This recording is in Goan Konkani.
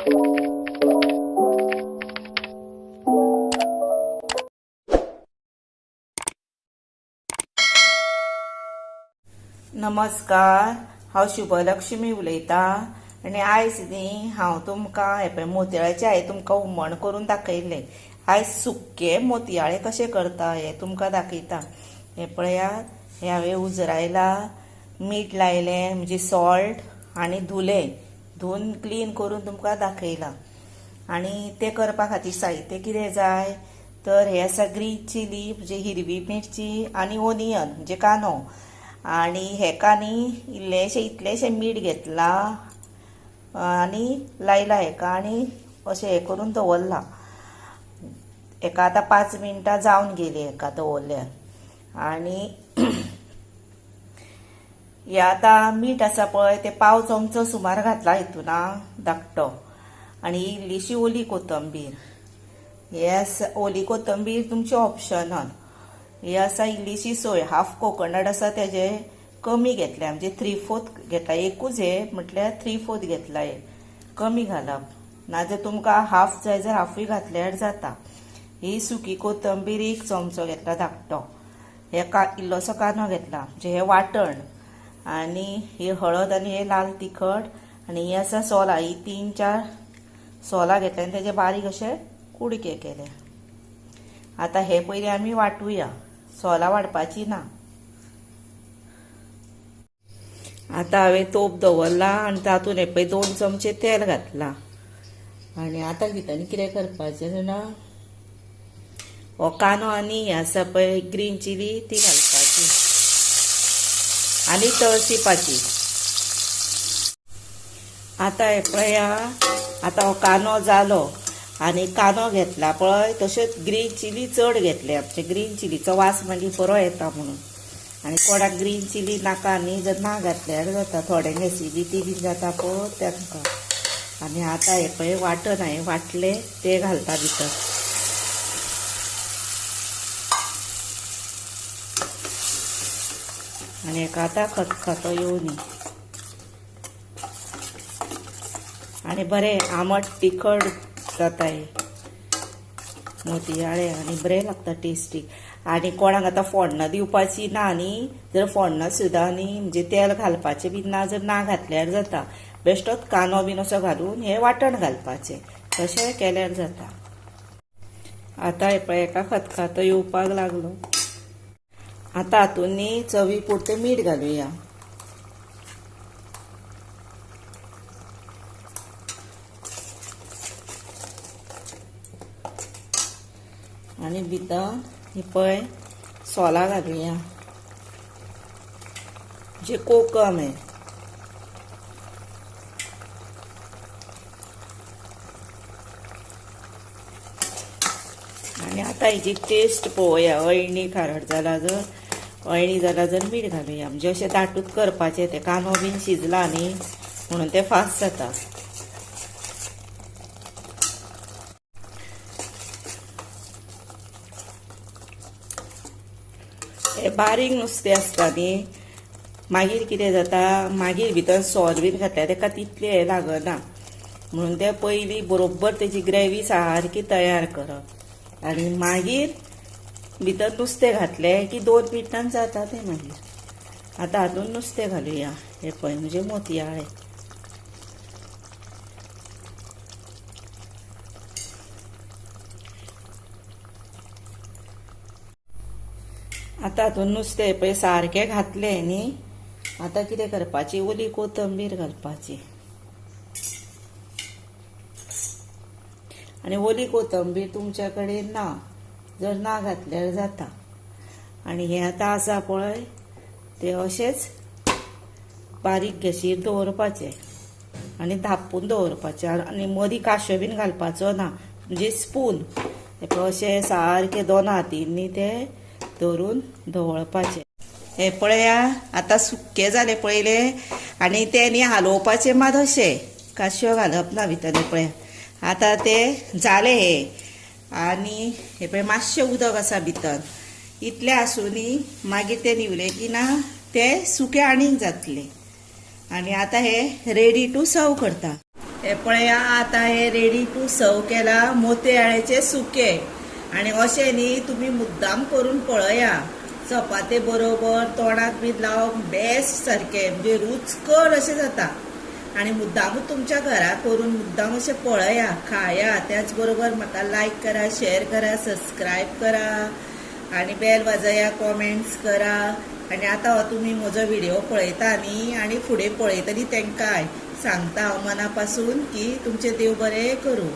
नमस्कार, हांव शुभलक्ष्मी उलयतां आनी आयज न्ही हांव तुमकां हें पळय मोतयाळेचें हांवें तुमकां हुमण करून दाखयल्लें. आयज सुके मोतयाळे कशें करता हें तुमकां दाखयता. हें पळयात, हें हांवें उजरायलां, मीठ लायलें म्हणजे सॉल्ट आनी धुलें, धुवन क्लीन करून तुमकां दाखयलां. आनी तें करपा खातीर साहित्य कितें जाय तर हें आसा ग्रीन चिली म्हणजे हिरवी मिरची आनी ओनियन म्हणजे कांदो. आनी हेका न्ही इल्लेशें इतलेशें मीठ घेतलां आनी लायलां हेका आनी अशें हें करून दवरलां. हेका आतां 5 मिनटां जावन गेलीं हेका दवरल्यार. आनी हें आतां मीठ आसा पळय तें पाव चमचो सुमार घातला हितून धाकटो. आनी इल्लीशी ओली कोथंबीर, हे आसा ओली कोथंबीर तुमची ऑप्शनल. ही आसा इल्लीशी सोय, हाफ कोकोनट आसा तेजे कमी घेतल्या म्हणजे 3/4 घेतला, एकूच हे म्हटल्यार 3/4 घेतला, हे कमी घालप ना जर तुमकां हाफ जाय जर हाफूय घातल्यार जाता. ही सुकी कोथंबीर 1 चमचो घेतला धाकटो. हे इल्लोसो कांदो घेतला म्हणजे हे वांटण. आनी ही हळद आनी हे लाल तिखट. आनी ही आसा सोलां, ही 3-4 सोलां घेतल्या आनी तेजे बारीक अशे कुडके केले. आतां हे पयलीं आमी वांटुया, सोलां वाडपाची ना. आतां हांवें तोप दवरला आनी तातूंत हे पळय 2 चमचे तेल घातलां. आनी आतां भितर कितें करपाचें जाणा, हो कांदो आनी हें आसा पळय ग्रीन चिली ती घालपाची आनी तळशिपाची. आतां हें पळया, आतां हो कांदो जालो आनी कांदो घेतला पळय तशेंच ग्रीन चिली चड घेतले, आमचे ग्रीन चिलीचो वास मागीर बरो येता म्हणून. आनी कोणाक ग्रीन चिली नाका न्ही जर ना घातल्यार जाता, थोड्यांक एसिडिटी बीन जाता पळय तांकां. आनी आतां हें पळय वांटण हांवें वांटलें तें घालता भितर. आनी हेका आतां खतखतो येवनी आनी बरें आमट तिखट जाता हें मोतयाळे आनी बरें लागता टेस्टी. आनी कोणाक आतां फोडणां दिवपाची ना न्ही, जर फोडणां सुद्दां न्ही म्हणजे तेल घालपाचें बीन ना जर ना घातल्यार जाता, बेश्टोच कांदो बीन असो घालून हें वांटण घालपाचें, तशें केल्यार जाता. आतां हें पळय एका खतखतो येवपाक लागलो. आतां हातूंत न्ही चवी पुरतें मीठ घालुया. आनी भितर ही पळय सोलां घालुया, जे कोकम आहे. आनी आतां हेजी टेस्ट पळोवया, अळणी खारट जाला जर अळणी जाला जर मीठ घालुया, म्हणजे अशें दाटूच करपाचें, तें कांदो बीन शिजला न्ही म्हणून तें फास्ट जाता. हे बारीक नुस्तें आसता न्ही, मागीर कितें जाता, मागीर भितर सोल बीन घातल्यार तेका तितलें हें लागना, म्हणून तें पयलीं बरोबर तेजी ग्रेवी सारकी तयार करप आनी मागीर भितर नुस्तें घातलें की 2 मिनटान जाता तें. मागीर आतां हातूंत नुस्तें घालुया, हें पळय म्हणजे मोतयाळे. आतां हातूंत नुस्तें पळय सारकें घातलें न्ही, आतां कितें करपाची, ओली कोथंबीर घालपाची. आनी ओली कोथंबीर तुमच्या कडेन ना जर ना घातल्यार जाता. आनी हें आतां आसा पळय तें अशेंच बारीक गॅसीर दवरपाचें आनी धांपून दवरपाचें. आनी मदीं काश्यो बीन घालपाचो ना, म्हणजे स्पून हें पळय अशें सारकें 2 हातींनी तें धरून धवळपाचें. हें पळया आतां सुकें जालें पळयलें. आनी तें न्ही हालोवपाचें मात अशें, काश्यो घालप ना भितर. हें पळया आतां तें जालें हें. आनी हें पळय मातशें उदक आसा भितर, इतलें आसूनी मागीर तें न्हिवलें की ना तें सुकें आनीक जातलें. आनी आतां हें रेडी टू सर्व करता. हे पळया आतां हे रेडी टू सर्व केला मोतयाळ्याचे सुके. आनी अशें न्ही तुमी मुद्दाम करून पळया, चपाते बरोबर तोंडाक बी लावंक बेस्ट सारकें, म्हणजे रुचकर अशें जाता. आनी मुद्दामूच तुमच्या घरा करून मुद्दाम अशें पळया, खाया. त्याच बरोबर म्हाका लायक करा, शेअर करा, सबस्क्रायब करा आनी बेल वाजया, कॉमेंट्स करा. आनी आतां हो तुमी म्हजो व्हिडिओ पळयता न्ही आनी फुडें पळयतली तेंकांय सांगता हांव मना पासून की तुमचें देव बरें करूं.